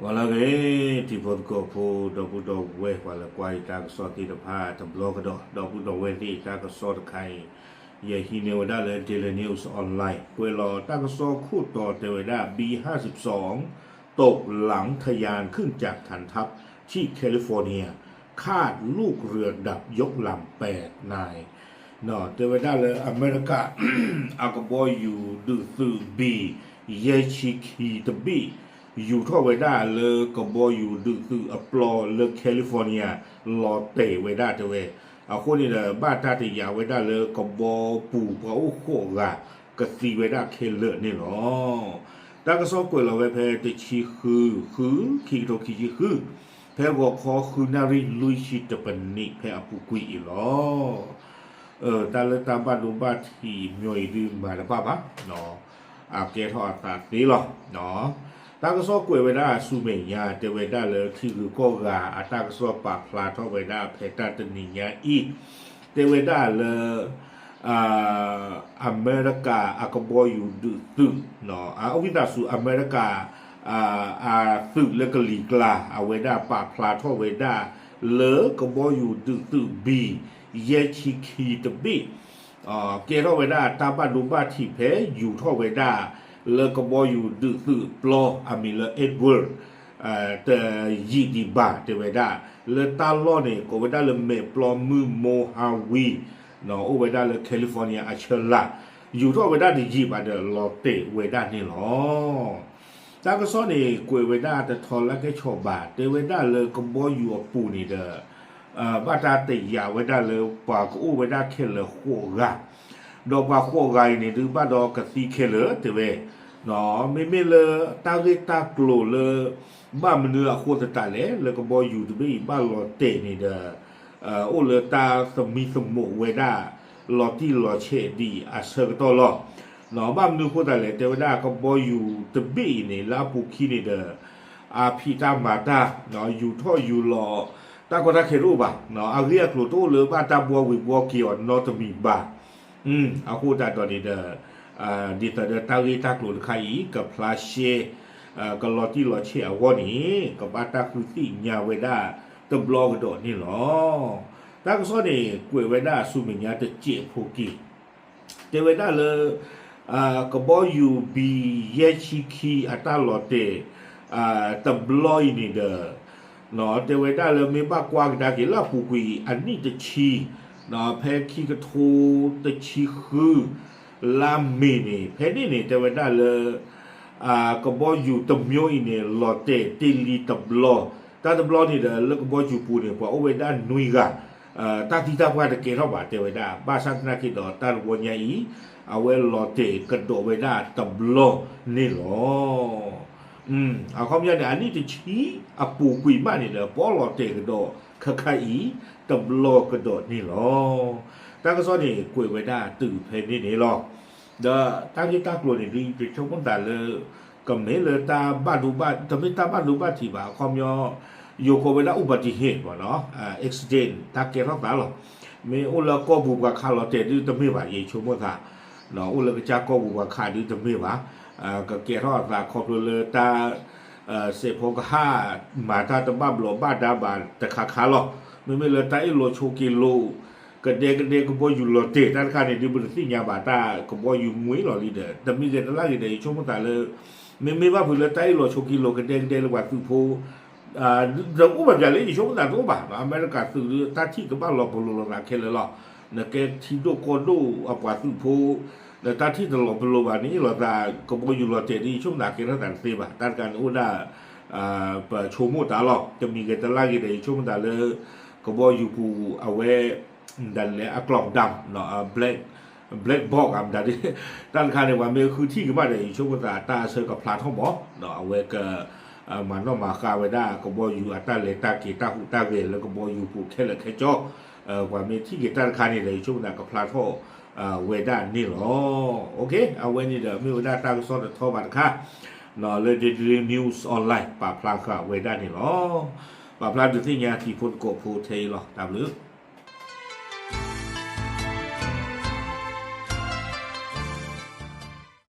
ပှၤလၢအဂ့ၤ ထံဖိသကိးဖိ ဒီပုၢ်ဒီဝဲၢ် ပှၤလၢကွၢ်ယတၢ်ကစီၣ်သ့ၣ်တဖၣ်တဘျီကဒီး ဒီပုၢ်ဒီဝဲၢ်သ့ၣ် တၢ်ကစီၣ်တခါအံၤ ယဟံးန့ၢ်ဝဲဒၣ်လၢ Daily News Online ကွဲးလီၤတၢ်ကစီၣ်ခိၣ်တီတဲဝဲဒၣ် B ห้าสิบสอง ตกหลังทะยานขึ้นจากฐานทัพที่แคลิฟอร์เนีย คาดลูกเรือดับยกลำแปดนาย တဲဝဲဒၣ်လၢအမဲရကၤ အကဘီယူၤဒုးသုး B ယဲၢ်ဆံခံတဘ့ၣ် ယူၤထီၣ်ဝဲဒၣ်လၢကဘီယူၤဒုးသုးအပျီလၢ California လီၤတဲာ်ဝဲဒၣ်တဲဝဲ, အဃိန့ၣ်ဒီး ဘၣ်တၢ်တယာ်ဝဲဒၣ်လၢကဘီပူၤပှၤအိၣ်ဃိးဂၤ ကသံဝဲဒၣ်ခဲလၢာ်န့ၣ်လီၤ. တၢ်ကစီၣ်ကွဲးလီၤဝဲဖဲတဆံဃု ဃု ခံကထိခံဆံဃု ဖဲဂီၤခီဃုနၣ်ရံၣ်လွံၢ်ဆံတပနံး ဖဲအပူၤကွံာ်အံၤလီၤ. တၢ်လၢတၢ်ဘၣ်ဒိဘၣ်ထံး မညီအံၤဒုးမၤတဘၣ်ဘၣ်, အကဲထီၣ်အသးသ့လီၤ. တၢ်ကစီၣ်ကွဲးဝဲဒၣ်ဆူမဲာ်ညါ တဲဝဲဒၣ်လၢထံဂုၤကီၢ်ဂၤအတၢ်ကစီၣ်ပာ်ဖျါထီၣ်ဝဲဒၣ်ဖဲတၢ်တနံၤညါအံၤ တဲဝဲဒၣ်လၢ အမဲရကၤအကဘီယူၤဒုးသုး, အဝံသးစူၤအမဲရကၤ အသုးလၢကလံၤကျါ အဝဲဒၣ်ပာ်ဖျါထီၣ်ဝဲဒၣ် လၢကဘီယူၤဒုးသုး B ယဲၢ်ဆံခံတဘ့ၣ် ကဲထီၣ်ဝဲဒၣ်တၢ်ဘၣ်ဒိဘၣ်ထံးဖဲယူၤထီၣ်ဝဲဒၣ် လၢကဘီယူၤဒုးသုးပျီ အမံၤလၢ Edward တယံာ်ဒံးဘၣ်တဲဝဲဒၣ်, လၢတၢ်လီၢ်န့ၣ် ကိးဝဲဒၣ်လၢမဲာ်ပျီမုၢ်မိၢ်ဟါဝံၤ အိၣ်ဝဲဒၣ်လၢ California အဆၢလၢ်, ယူၤထီၣ်ဝဲဒၣ်တယံာ်ဘၣ်ဒီး လီၤတဲာ်ဝဲဒၣ်န့ၣ်လီၤ. တၢ်ကစီၣ်န့ၣ် ကွဲးဝဲဒၣ်တထီလၢကဲဆီၣ်ဘၣ် တဲဝဲဒၣ်လၢကဘီယူၤအပူၤန့ၣ်ဒီး ဘၣ်တၢ်တယာ်ဝဲဒၣ်လၢပှၤကအိၣ်ဝဲဒၣ်ခဲလၢာ်ဃိးဂၤ, ဒီးပှၤဃိးဂၤအံၤန့ၣ်ဒုးဘၣ်ဒီးကသံခဲလၢာ်တဲဝဲ, မ့မ့ၢ်လၢတၢ်ဂ့ၢ်တၢ်ကျိၤလၢ ဘၣ်မနုၤအဃိသတးလဲၣ် လၢကဘီယူၤတဘ့ၣ်အံၤဘၣ်လီၤတဲာ်န့ၣ်ဒီး အိၣ်လၢတၢ်သမံသမိးဝဲဒၣ် လီၤတံၢ်လီၤဆဲးဒ်အံၤအဆၢကတီၢ်လီၤ. ဘၣ်မနုၤအဃိသတးလဲၣ် တဲဝဲဒၣ်ကဘီယူၤတဘ့ၣ်အံၤန့ၣ် လၢအပူၤခံန့ၣ်ဒီး အဖံးတၢ်မၤတၢ် ယူၤထီၣ်ယူၤလီၤ တၢ်ကီတၢ်ခဲတအိၣ်ဘၣ်, အဂ့ၢ်အကျိၤတအိၣ်လၢဘၣ်တၢ်ဘှီဝံၤဘှီက့ၤအီၤနီတမံၤဘၣ်. အဃိသတးဒီးန့ၣ်ဒီး ဒ်သိးဒီးတၢ်ဂ့ၢ်တၢ်ကျိၤတခါအံၤ ကဖျါရှဲ ကလီၤတံၢ်လီၤဆဲးအဂီၢ်န့ၣ် ကဘၣ်တၢ်ဃုသ့ၣ်ညါဝဲဒၣ်တဘျီကဒီးန့ၣ်လီၤ. တၢ်ကစီၣ်န့ၣ် ကွဲးဝဲဒၣ်ဆူမဲာ်ညါတစဲးဖိက့ၤ တဲဝဲဒၣ်လၢ ကဘီယူၤ B ယဲၢ်ဆံခံအတၢ်လီၤတဲာ် တဘျီအံၤန့ၣ်ဒီး တဲဝဲဒၣ်လၢမ့ၢ်ဘၣ်ကွၢ်ကဒါက့ၤလၢအပူၤကွံာ်အနံၣ်တဆံ ဖဲခံကထိတဆံဃု လါမ့ၤန့ၣ် ဖဲန့ၣ်န့ၣ် တဲဝဲဒၣ်လၢ ကဘီယူၤတမျိုးအံၤန့ၣ် လီၤတဲာ်တ့ၢ်လံတဘျီ, တၢ်တဘျီန့ၣ်ဒီး လၢကဘီယူၤပူၤန့ၣ် ပှၤအိၣ်ဝဲဒၣ်နွံဂၤ, တၢ်သံတၢ်ပှၢ်တကဲထီၣ်ဘၣ် တဲဝဲဒၣ်, ဘၣ်ဆၣ်သနာ်က့ဒီး တၢ်တဝီညါအံၤ အဝဲလီၤတဲာ်ကဒီးဝဲဒၣ်တဘျီန့ၣ်လီၤ. အခီပညီန့ၣ် အနံၣ်တဆံအပူၤကွံာ်မးန့ၣ်ဒီး ပှၤလီၤတဲာ်ကဒီးခါခါအံၤ တဘျီကဒီးန့ၣ်လီၤ. တၢ်ကစီၣ်န့ၣ် ကွဲးဝဲဒၣ်တုၤဖဲန့ၣ်န့ၣ်လီၤ. ဒီးတၢ်ဂ့ၢ်တၢ်ကျိၤန့ၣ် ဒ်ယဆိကမိၣ်သးလၢ ကမ့ၢ်လၢတၢ်ဘၣ်ဒိဘၣ် တမ့ၢ်တၢ်ဘၣ်ဒိဘၣ်ထံးဘၣ် အခီပညီ ယိၤကိးဝဲဒၣ် อุบัติเหตุ ပေါ့နော်, accident တၢ်ကဲထီၣ်သးလီၤ. မ့ၢ်အိၣ်လၢကီၢ်ပူၤပှၤခးလီၤတဲာ်ဒုးတမ့ၢ်ဘၣ် ယဆိကမိၣ်သး, အိၣ်လၢကစၢ်ကီၢ်ပူၤပှၤခးဒုးတမ့ၢ်ဘၣ်, ကကဲထီၣ်အသးခီဖျိလၢတၢ် စဲးဖိကဟၣ် မၤတၢ်တဘၣ်ဘျီးဘၣ်ဒါဘၣ်တခါခါလီၤ. မ့မ့ၢ်လၢတၢ်အ့ၣ်လိာ်ဆိးက့လိာ် ကဒဲကဒဲကဘီယူၤလီၤတဲာ်တၢ်တခါန့ၣ် ဒုးပတသ့ၣ်ညါဘၣ်တၢ်ကဘီယူၤမှံလီၤလံဒီး တမံၤဂ့ၤတလၢ်ဂ့ၤဒီး ယဆိကမိၣ်သးလၢ မ့မ့ၢ်ဘၣ်ဖုးလၢတၢ်အ့ၣ်လိာ်ဆိးက့လိာ်ကဒဲကဒဲလၢပှၤသုးဖိ တအိၣ်ဘၣ်ပၠးလၢယဆိကမိၣ်သးတအိၣ်ဘၣ်, အမဲရကၤသုးဒုးတၢ်ထံၣ်ကဘၣ်လီၤပလိာ်လိာ်သးခဲလၢာ်လီၤ. နကဲထံဒိၣ်ကီၢ်ဒိၣ်အပှၤသုးဖိ ဒီးတၢ်ထံၣ်တလီၤပလိာ်ဘၣ်န့ၣ် အ့ၣ်လိာ်သးကဘီယူၤလီၤတဲာ်ဒုး ယဆိကမိၣ်သးကဲထီၣ်သးတသ့ဘၣ်. တၢ်တခါန့ၣ်အိၣ်ဒၣ် ပဆိကမိၣ်တၢ်လီၤ. တမံၤဂ့ၤတလၢ်ဂ့ၤဒီး ယဆိကမိၣ်သးလၢ ကဘီယူၤပူၤအဝဲ မတၤလဲၣ် အကျီၢ်ဒၣ် black box မတၤဒ် တၢ်တခါန့ၣ် ပှၤမ့ၢ်ဃုထံၣ်က့ၤဘၣ်ဒီး ယဆိကမိၣ်သးတၢ်အဆၢကဖျါထီၣ်မး, အဝဲက မၤနီၣ်မၤဃါဝဲဒၣ် ကဘီယူၤအတၢ်လဲၤတၢ်က့ၤတၢ်ဟူးတၢ်ဂဲၤလၢကဘီယူၤပူၤခဲလၢာ်ခဲဆ့, ပှၤမ့ၢ်ထံၣ်က့ၤတၢ်တခါန့ၣ်ဒီး ယဆိကမိၣ်သးကဖျါထီၣ်ဝဲဒၣ်န့ၣ်လီၤ. အဝဲန့ၣ်ဒီးမ့ၢ်ဝဲဒၣ်တၢ်ကစီၣ်တထီဘၣ်တခါ လၢ Daily News Online ပာ်ဖျါဃာ်ဝဲဒၣ်န့ၣ်လီၤ. ပာ်ဖျါဒုးသ့ၣ်ညါတံၤဖိသကိးဖိထဲအံၤလီၤ. တၢ်ဘျုး